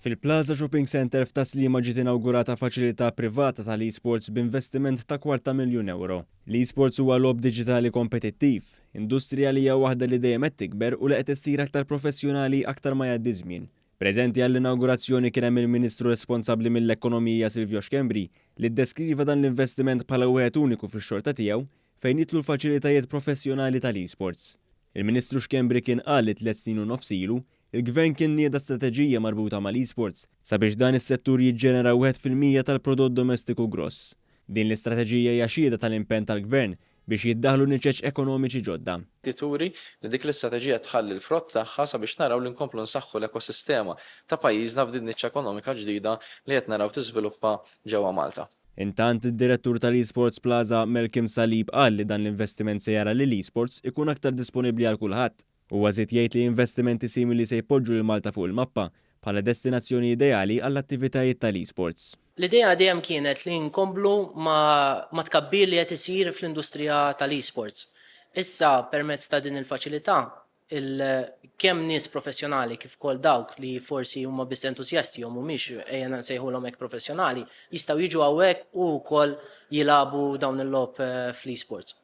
Fil-Plaza Shopping Centre f'Tas-Sliema ġiet inawgurata faċilità privata tal-eSports b'investiment ta' kwarta miljun ewro. L-eSports huwa logħob diġitali kompetittiv, industrija li hija waħda li dejjem qed tikber u li qed issir aktar professjonali aktar ma jgħaddi ż-żmien. Preżenti għall-inawgurazzjoni kien hemm il-Ministru responsabbli mill-Ekonomija Silvio Schembri li ddeskriva dan l-investiment bħala wieħed uniku fix-xorta tiegħu fejn jidħlu l-faċilitajiet professjonali tal-eSports. Il-Ministru Schembri kien qal li 3 snin u nofs ilu, il-Gvern kien nieda strateġija marbuta mal-eSports sabiex dan is-settur jiġġenera 1% tal-prodott domestiku gross. Din l-istrateġija hija xhieda tal-impenn tal-Gvern biex jiddaħlu niċeċ ekonomiċi ġodda. Turi li dik l-istrateġija tħalli l-frott tagħha sabiex naraw li nkomplu nsaħħu l-ekosistema ta' pajjiżna f'din niċċa ekonomika ġdida li qed naraw tiżviluppa ġewwa Malta. Intant, id-direttur tal-eSports Plaza, Malcolm Salib, qal li dan l-investiment se jara li l-eSports ikun aktar disponibbli għal kulħadd. Huwa żied jgħid li investimenti simili se jpoġġu lil Malta fuq il-mappa bħala destinazzjoni ideali għall-attivitajiet tal-eSports. L-idea dejjem kienet li nkomplu ma tkabbir li qed isir fl-industrija tal-eSports. Issa, permezz ta' din il-faċilità, kemm nies professjonali kif ukoll dawk li forsi huma biss entużjasti jew mhumiex, ejja nsejħulhom hekk, professjonali, jistgħu jiġu hawnhekk u wkoll jilagħbu dawn il-logħob fl-eSports.